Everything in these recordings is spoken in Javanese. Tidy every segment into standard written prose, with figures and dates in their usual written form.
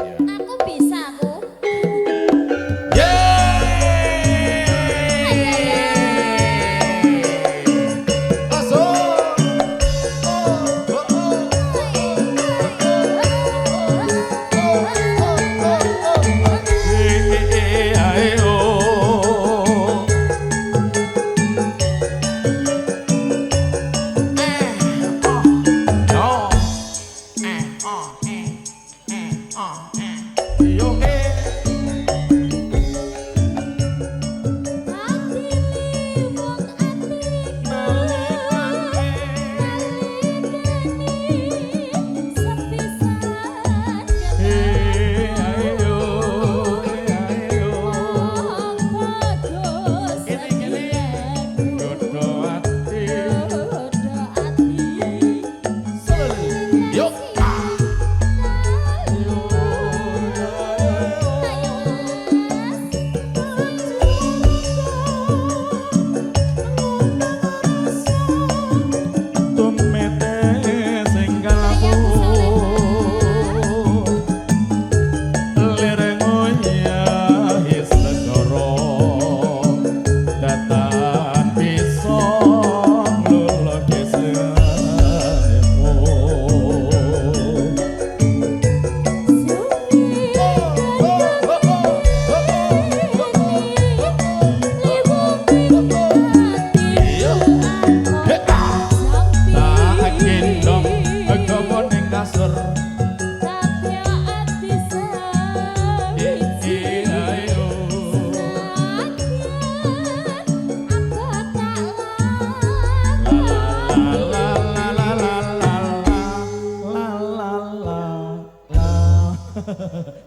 Aku bisa aku. Yeay! Masuk. Oh, oh, oh. Oh, oh, oh, oh. Eh, eh, eh, ae, oh. Eh, oh, yo. Eh, oh, eh, eh, oh, eh. Yo, eh. Eh, ae, oh, eh, ae, oh. Kene, kene. Godho ati. Yuk. Yo, yo, yo. Tumete sing kalabu lir ngoyahi segara datan bisa ngluluke sliramu. Tak gendong gawa ning kasur. Eh, eh, ayo. La la la la la la la la la.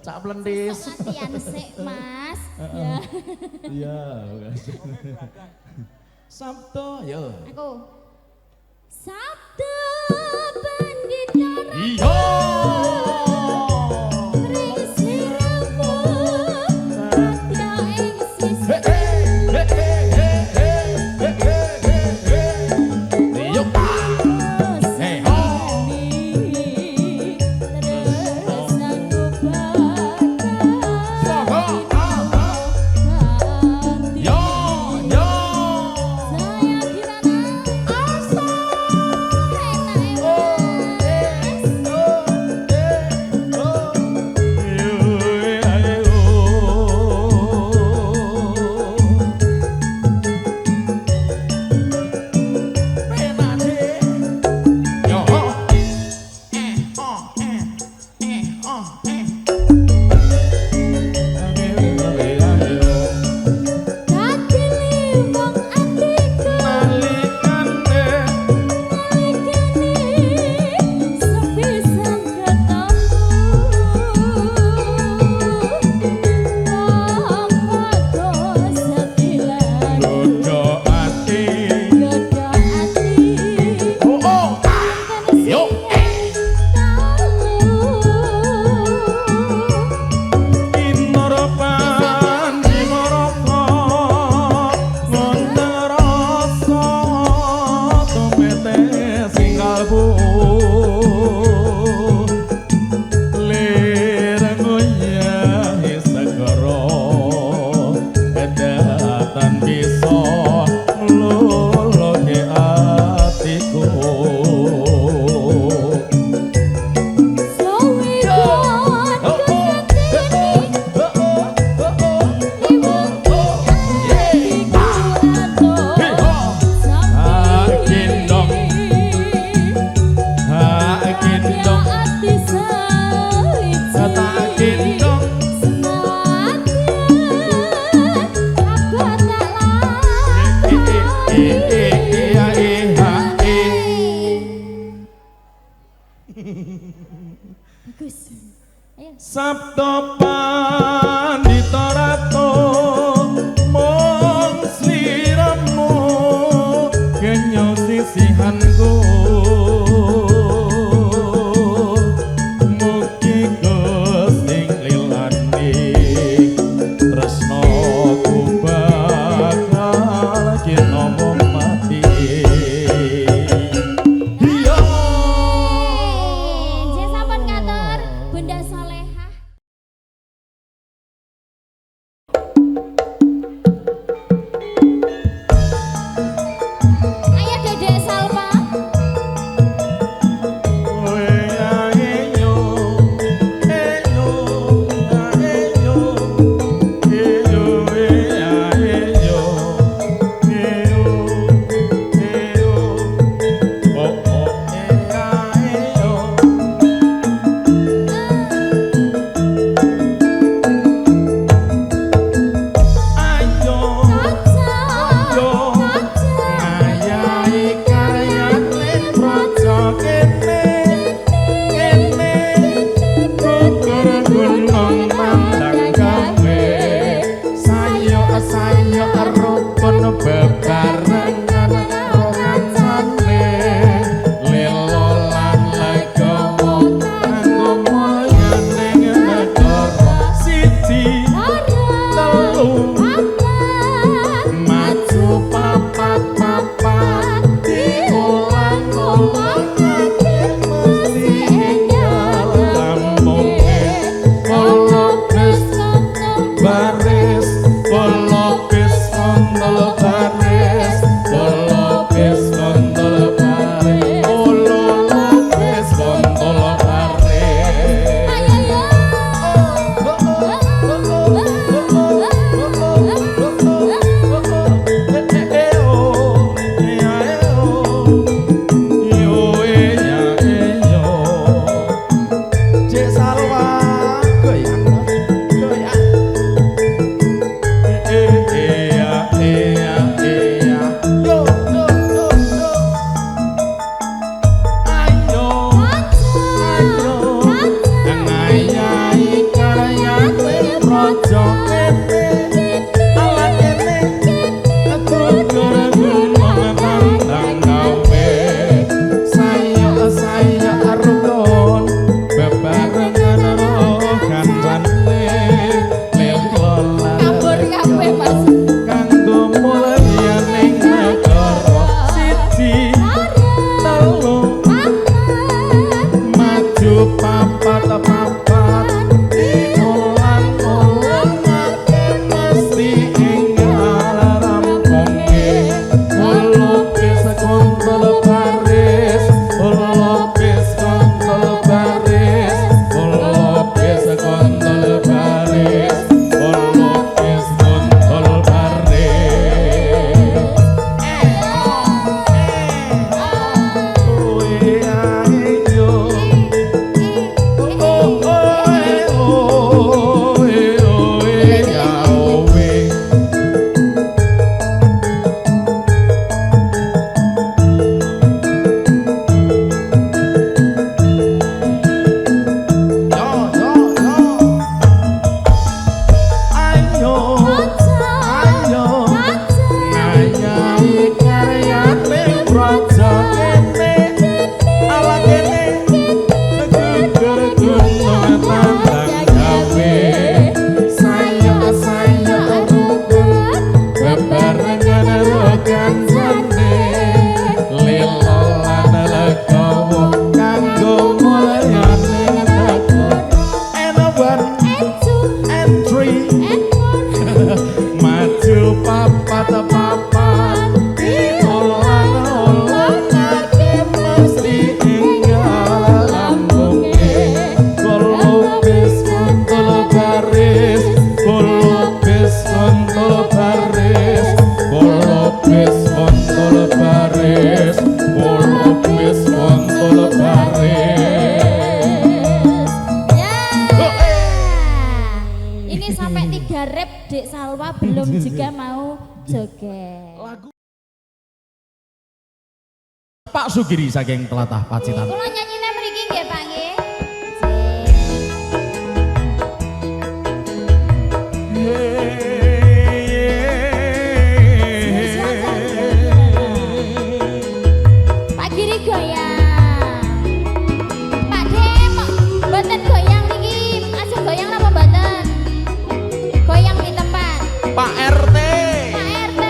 Cak Plentis. Latihan sik, Mas. Ya. Iya. Sabto yo. Aku. Sabda Pandita. Iya. Ring sliramu padha ing sisi. He he he he he he he he. Yo. Hey ho. Tresnaku bakal Soko. Ah, ah. Yo yo. Saya Kirana. Asa. Enak. Oh, eh, oh, eh, oh. Yo, eh, ae, oh. Penak, Dik. Yo, oh. Eh, oh, eh, eh, oh, eh. Ae, ae, oh. Dadi liwung atiku. Nalikane nalikane sepisan ketemu. Wong padha setilaku. Godho ati. Godho ati. Oh, oh. Yo. Talu. Kinara panji maraka ngonteng rasa tumete sing kalbu lir ngoyahi segara datan bisa ngluluke atiku. Suwi kon ketini liwung atiku adoh Gendong. Tak gendong. Ati sawiji. Tak gendong. Senadyan abot tak lakoni. E e e a e h e. Bagus. Ayo. Sabda Pandita Ratu mung sliramu genyo sisihanku. Mugi Gusti nglilani tresnaku bakal kinama mati. Iya. Nggih, sampun katur Bunda Solehah. Dek Salwa belum juga mau joget. Lagu Pak Sugiri saking Telatah Pacitan. Kula nyanyine mriki nggih, Pak, nggih. Pak Giri goyang. Pak Dem, mboten goyang niki, aja goyang napa mboten? Goyang di tempat. Pak RT. Pak RT.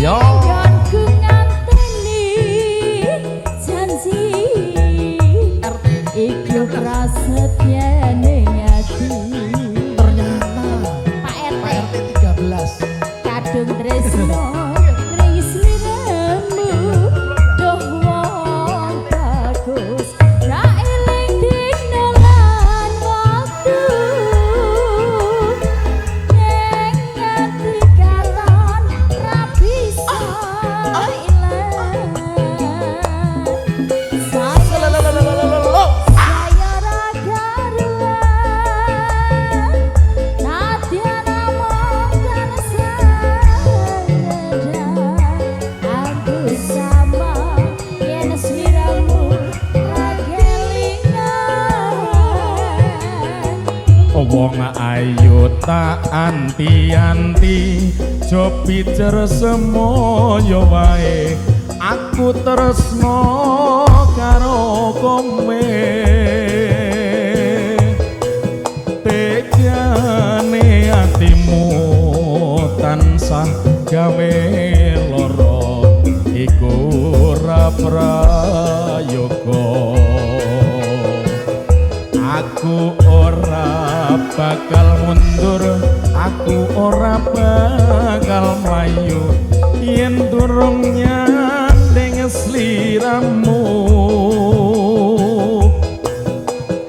Yo. Nggonku nganteni janji. RT. Iku prasetyane ati. Ternyata Pak RT. Pak RT 13. Kadung tresno ring sliramu, duh wong bagus ra eling dina lan wektu, ning ati katon ra bisa ilang. Saya saya ra karuan, nadyan namung tansah aku sama yen sliramu ra kelingan. Wong ayu tak anti-anti, jo pijer semoyo wae, aku tresno karo kowe. Tegane atimu tansah gawe lara, iku ora prayoga. Aku ora bakal mundur, aku ora bakal mlayu yen durung nyanding sliramu.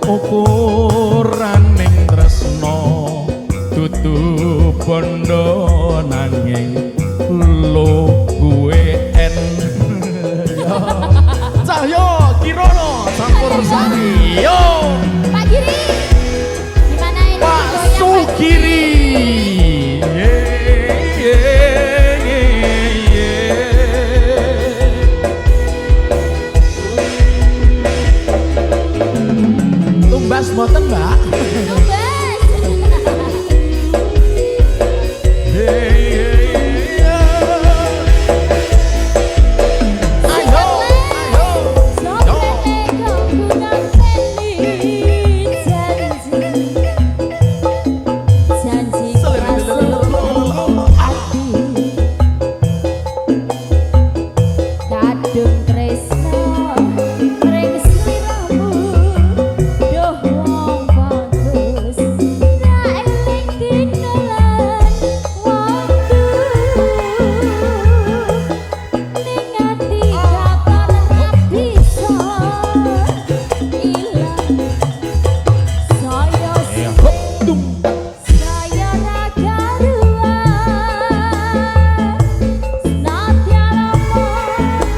Ukuraning tresno dudu bondo, nanging lo gue en. Cahyo Kirono campur sari. Yo. Pak Giri, gimana ini Pak goyang, Pak Sugiri. Ye, ye, ye, ye. Tumbas mboten, Mbak? Tumbas. Ye, ye, ye. Ayo, ayo. Soprene kanggo nganteni janji, janji ati, kadung tresno ring sliramu, duh wong bagus ra eling dina lan wektu, ning ati katon ra bisa ilang. Saya Hop, dum. saya ra karuan, senadyan namung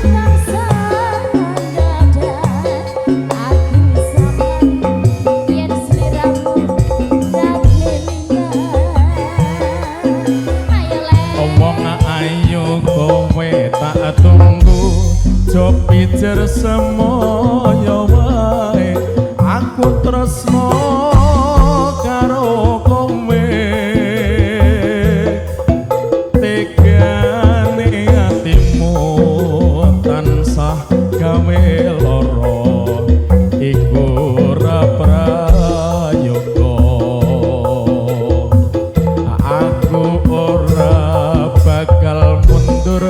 tansah aku sama yen sliramu ra kelingan. Ayo le. Wong ayu kowe tak tunggu, jo pijer semoyo wae, aku tresno karo kowe. Tegane atimu tansah gawe lara, iku ora prayoga. Aku ora bakal mundur,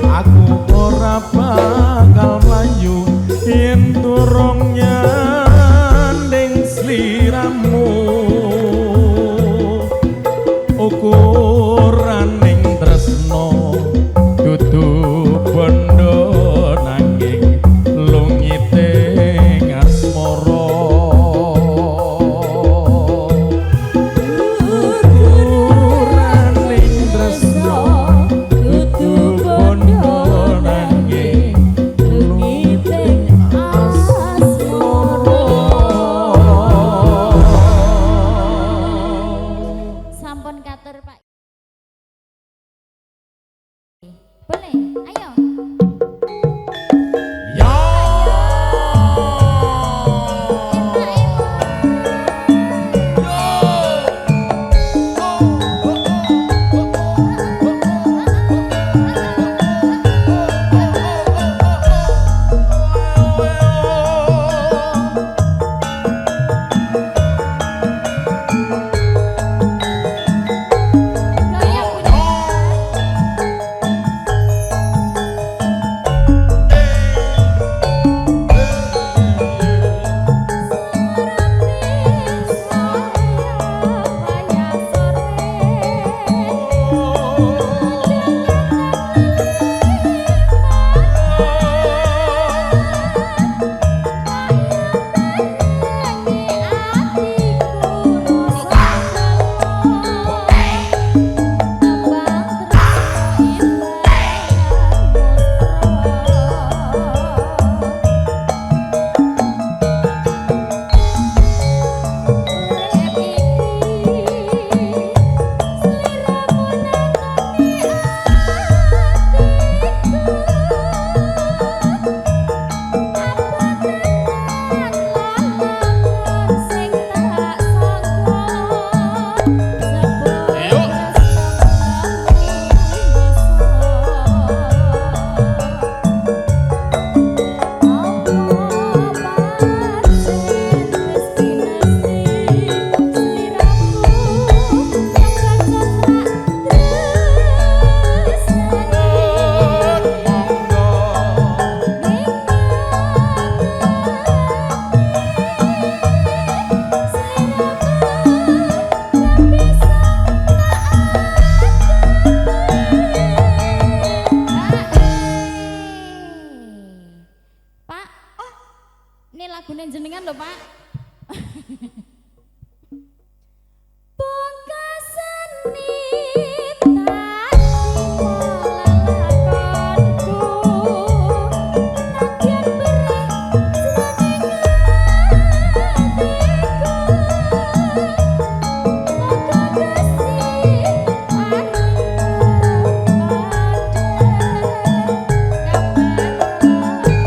aku ora bakal mlayu yen durung nyanding sliramu. Ukuraning tresno dudu bondo, nanging lungite Ini lagune jenengan lho, Pak. Pungkasane tak lelakonku, nadyan perih jroning atiku, muga Gusti paring kabar urip iki.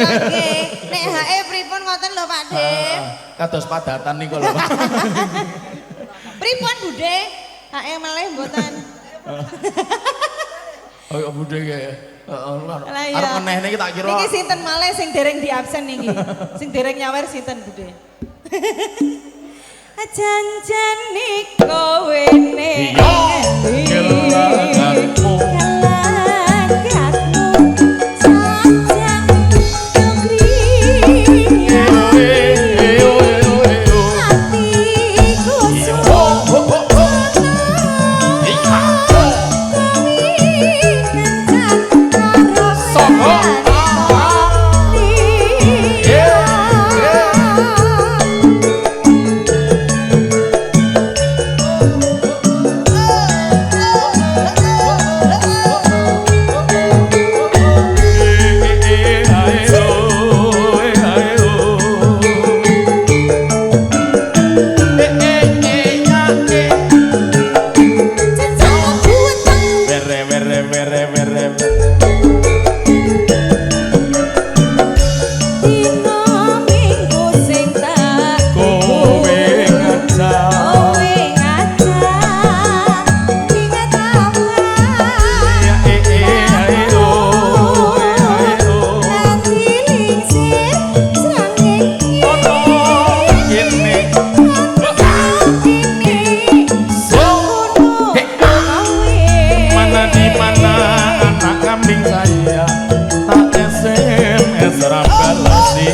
Oke, nek HE pripun ngoten lho Pak De? Kados padatan niku lho, Pak. Pripun Bude? HE malih mboten. Oh, ya Bude ki. Heeh, Lah iya. arep menehne iki tak kira. Niki sinten malih sing dereng di absen niki? Sing dereng nyawer sinten Bude? Janjane kowe ning Iya, ngendi? Gelagakmu. Gelagakmu sajak negeri atiku Were were were were. Dina minggu sing tak Kowe ngajak. Kowe ngajak ingat apa Ya e e ae o ae o. Nanti lingsir srengenge Ono kene. Ini So. kono Hei. kowe Mana di mana anak kambing saya tak SMS ra balasi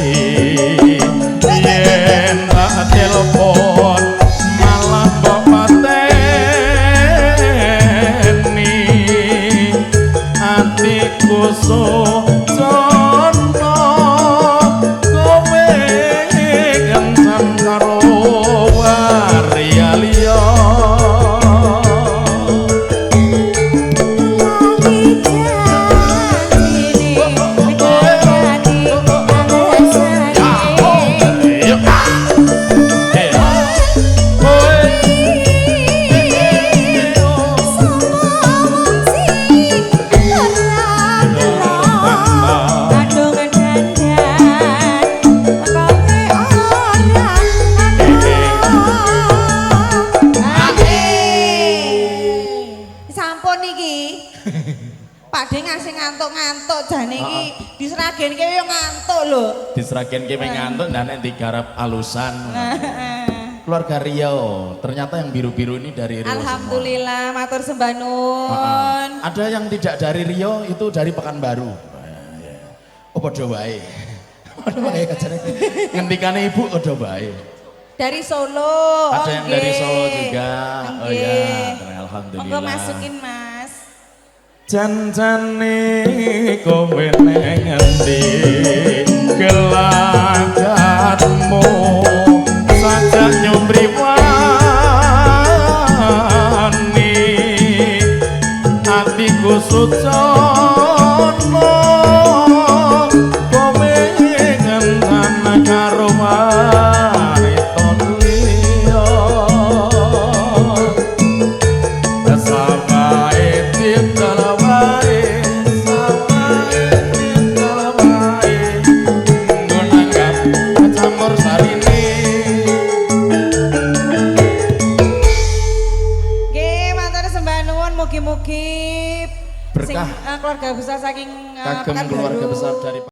yen tak telepon malah mbok pateni atiku sujono kowe kencan karo waria liya. Lali janjine dadi alasane. Sampun niki. Pak De ngasih ngantuk-ngantuk jane iki diseragenke yo ngantuk lho. Diseragen ke ngantuk dan nek digarap alusan. Keluarga Riau, ternyata yang biru-biru ini dari Riau semua. Alhamdulillah matur sembah Ha-ha. nuwun. Ada yang tidak dari Riau itu dari Pekanbaru. Oh padha wae. Padha wae kajane. Ngendikane ibu padha wae. Dari Solo. Ada yang dari Solo juga. Oh Nggih. ya, alhamdulillah. Monggo masukin Mas. Janjane kowe neng ngendi gelagatmu sajak nyumbri wani atiku sucono kowe ngentan karo wanita liya. Sawae tidalawae, sawae tidalawae, nggo nanggap campur sarine. Nggih, matur sembah nuwun mugi-mugi Berkah. sing, keluarga besar saking Kagem Pekanbaru. keluarga besar dari